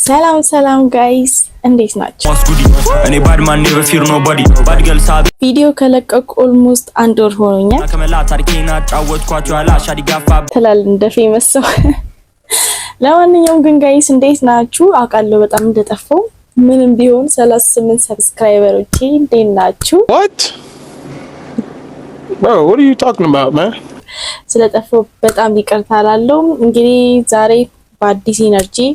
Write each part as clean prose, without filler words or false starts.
ሰላም ሰላም guys፣ እንዴት ናቸው? እኔ bad man never fear nobody bad girl ሳቢ ቪዲዮ ከለቀቁ almost አንድ ወር ሆኖኛል። ከመላ ታሪኬና ጫወትኳቸው ያላ ሻዲ ጋፋ ትላል እንደ famous ሰው። ለማንኛውም ግን guys፣ እንዴት ናችሁ? አውቃለሁ በጣም እንደጠፋው። ምንም ቢሆን 38 subscriber ኦቼ፣ እንዴት ናችሁ? What? Bro, what are you talking about, man? ስለጠፋው በጣም ይቅርታ እላለሁ። እንግዲህ ዛሬ በአዲስ energy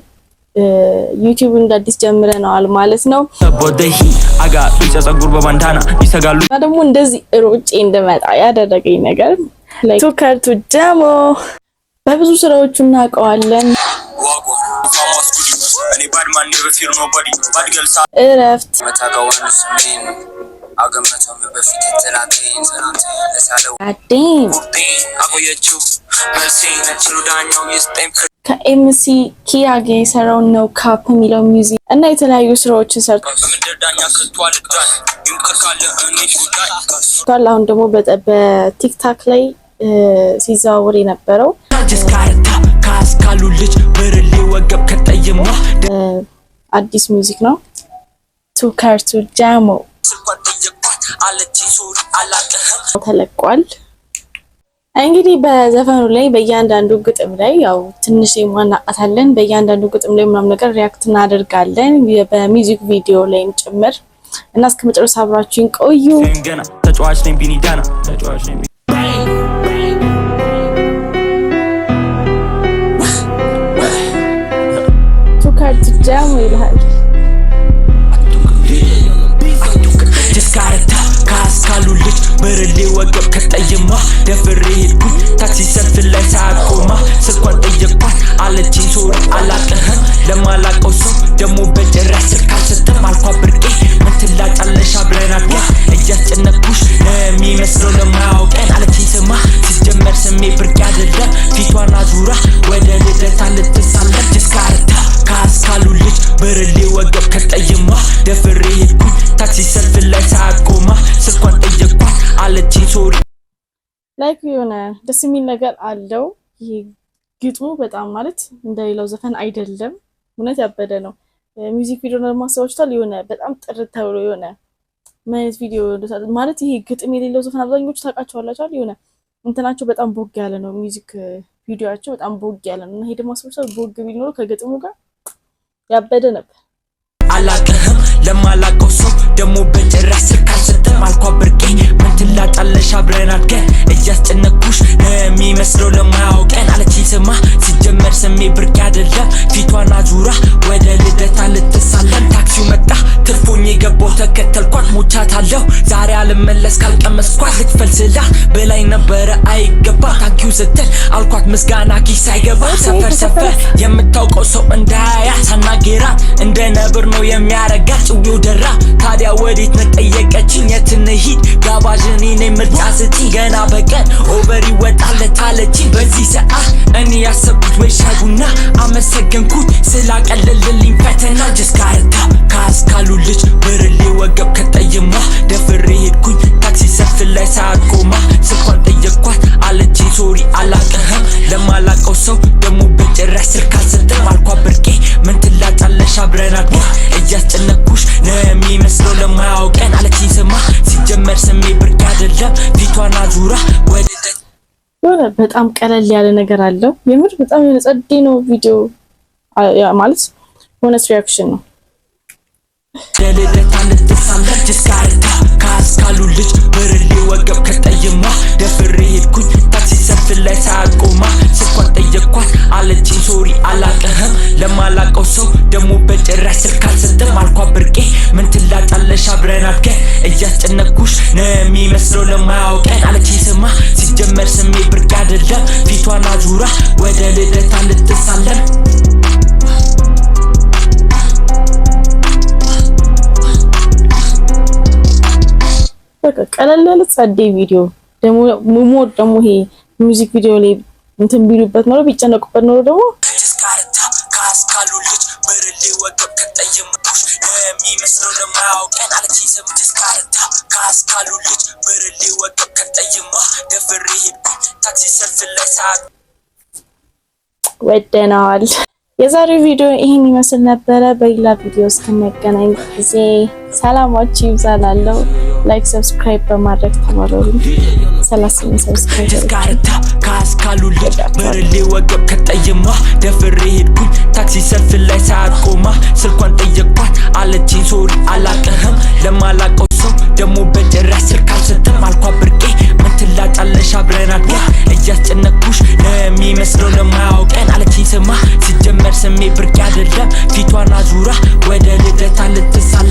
ዩቲዩብ እንደ አዲስ ጀምረነዋል ማለት ነው። ቦደሂ አጋ ቢጫ ጸጉር በ bandana ይሰጋሉ። እና ደግሞ እንደዚህ ሮጬ እንድመጣ ያደረገኝ ነገር ቱከርቱ ጀሞ በብዙ ስራዎቹ እናውቀዋለን። እኔ bad man never fear nobody bad girl ሳቢ እረፍት ስሜን አገመተው በፊት ትላንቴን ለሳለው አዴም አቆየችው መልሴን ችሉ ዳኛው ይስጠኝ። ከ MC ኪያ ጋር የሰራው No Cap የሚለው music እና የተለያዩ ስራዎችን ሰርቷል። በምድር ዳኛ ከቶ አልዳኝ ይምክር ካለ እኔ ጉዳይ አሁን ደግሞ በቲክታክ ላይ ሲዘዋወር የነበረው ጅስካርታ ካስካሉ ልጅ ብርሌ ወገብ ከጠይማ አዲስ music ነው። ቱከርቱ ጃሞ ስልኳን ጠየቅኳት አለችኝ sorry አላቅህም። ተለቋል። እንግዲህ በዘፈኑ ላይ በእያንዳንዱ ግጥም ላይ ያው ትንሽ የማናቃታለን፣ በእያንዳንዱ ግጥም ላይ ምናምን ነገር react እናደርጋለን፣ በ music video ላይም ጭምር። እና እስከ መጨረሻ አብራችሁን ቆዩ። ገና ተጫዋች ነኝ ቢኒ ዳና ተጫዋች ነኝ። ቱከርቱ ጃሞ ይልሃል። ጅስካርታ ካስካሉ ልጅ ብርሌ ወገብ ከጠይማ ደፍሬ ሄድኩኝ ታክሲ ሰልፍ ላይ ሳቆማ ስልኳን ጠየቅኳት አለችኝ sorry አላቅህም ለማላቀው ሰው ደግሞ በጭራሽ ስልክ አልሰጥም አልኳት ብርቄ ምን ትላጫለሽ አብረን አድገን እያስጨነቅኩሽ የሚመስለው ለማያውቀን አለችኝ ስማ ሲጀመር ስሜ ብርቄ አይደለም ፊቷን አዙራ ወደ ልደታ ልትሳለም ጅስካርታ ካስካሉ ልጅ ብርሌ ወገብ ከጠይማ ደፍሬ ሄድኩኝ ታክሲ ሰልፍ ላይ ሳቆማ ስልኳን ጠየቅኳት አለችኝ sorry Like የሆነ ደስ የሚል ነገር አለው። ይሄ ግጥሙ በጣም ማለት እንደሌላው ዘፈን አይደለም። እውነት ያበደ ነው። Music video ደግሞ አስባችሁታል? የሆነ በጣም ጥርት ተብሎ የሆነ ምን አይነት ቪዲዮ ማለት ይሄ ግጥም የሌለው ዘፈን አብዛኞቹ ታውቃቸዋላችኋል። የሆነ እንትናቸው በጣም ቦግ ያለ ነው። Music video ኣቸው በጣም ቦግ ያለ ነው እና ይሄ ደግሞ አስባችሁታል? ቦግ ቢል ኖሮ ከግጥሙ ጋር ያበደ ነበር። አላቅህም ለማላቀው ሰው ደግሞ በጭራሽ ስልክ አልሰጥም አልኳት ብርቄ ምን ትላጫለሽ አብረን አድገን እያስጨነቅኩሽ የሚመስለው ለማያውቀን አለችኝ ስማ ሲጀመር ስሜ ብርቄ አይደለም ፊቷን አዙራ ወደ ልደታ ልትሳለም ታክሲው መጣ ትርፎኝ የገባው ተከተልኳት ሞቻታለሁ ዛሬ አልመለስ ካልቀመስኳት ልክፈል ስላት በላይ ነበረ አይገባ thank you ስትል አልኳት ምስጋና ኪስ አይገባ ሰፈር ሰፈር የምታውቀው ሰው እንዳያት ሳናጌራት እንደ ነብር ነው የሚያረጋት ጭዌው ደራ ታዲያ ወዴት ነህ ጠየቀችኝ የት እንሂድ ጋባዥ እኔ ነኝ ምርጫ ስጪኝ ገና በቀን Uber ይወጣለት አለችኝ በዚህ ሰዓት እኔ ያሰብኩት ወይ ሻይ ቡና አመሰገንኩት ስላቀለለልኝ ፈተና ጅስካርታ ካስካሉ ልጅ ብርሌ ወገብ ከጠይማ ደፍሬ ሄድኩኝ ታክሲ ሰልፍ ላይ ሳቆማ ስልኳን ጠየቅኳት አለችኝ sorry አላቅህም ለማላቀው ሰው ደግሞ በጭራሽ ስልክ አልሰጥም አልኳት ብርቄ ምን ትላጫለሽ አብረን አድገን እያስጨነቅኩሽ ነው የሚመስለው ለማያውቀን አለችኝ ስማ ሲጀመር ስሜ ብርቄ አይደለም ፊቷን አዙራ ወደ የሆነ በጣም ቀለል ያለ ነገር አለው። የምር በጣም የሆነ ጸዴ ነው ቪዲዮ ማለት honest reaction ነው። ለልደታ ልትሳለም ጅስካርታ ካስካሉ ልጅ ብርሌ ወገብ ከጠይማ ደፍሬ ሄድኩኝ ታክሲ ሰልፍ ላይ ሳቆማ ስልኳን ጠየቅኳት አለችኝ sorry አላቅህም ለማላቀው ሰው ደግሞ በጭራሽ ስልክ አልሰጥም አልኳት ብርቄ ምን ትላጫለሽ አብረን አድገን እያስጨነቅኩሽ ነው የሚመስለው ለማያውቀን አለችኝ ስማ ሲጀመር ስሜ ብርቄ አይደለም ፊቷን አዙራ ወደ ልደታ ልትሳለም። በቃ ቀለል ያለ ጸዴ ቪዲዮ ደግሞ more ደግሞ ይሄ music video ላይ እንትን ቢሉበት ኖሮ፣ ቢጨነቁበት ኖሮ ደግሞ ጅስካርታ ካስካሉ ልጅ ብርሌ ወገብ ከጠየምኩሽ የሚመስለው ለማያውቀን አለችኝ ስም ጅስካርታ ካስካሉ ልጅ ብርሌ ወገብ ከጠይማ ደፍሬ ሄድኩኝ ታክሲ ሰልፍ ላይ ሰዓት ወደነዋል። የዛሬው ቪዲዮ ይህን ይመስል ነበረ። በሌላ ቪዲዮ እስክንገናኝ ጊዜ ሰላማችሁ ይብዛላለው። Like፣ subscribe በማድረግ ተባበሩ። 38 subscribe ካርታ ካስካሉ ልጅ ብርሌ ወገብ ከጠይሟ ደፍሬ ሄድኩኝ ታክሲ ሰልፍ ላይ ሳቆማ ስልኳን ጠየቅኳት አለችኝ sorry አላቅህም ለማላቀው ሰው ደግሞ በጭራሽ ስልክ አልሰጥም አልኳ ብርቄ ምን ትላጫለሽ አብረን አድገን እያስጨነኩሽ ለሚመስለው ለማያውቀን አለችኝ ስማ ሲጀመር ስሜ ብርቄ አይደለም ፊቷን አዙራ ወደ ልደታ ልትሳለ።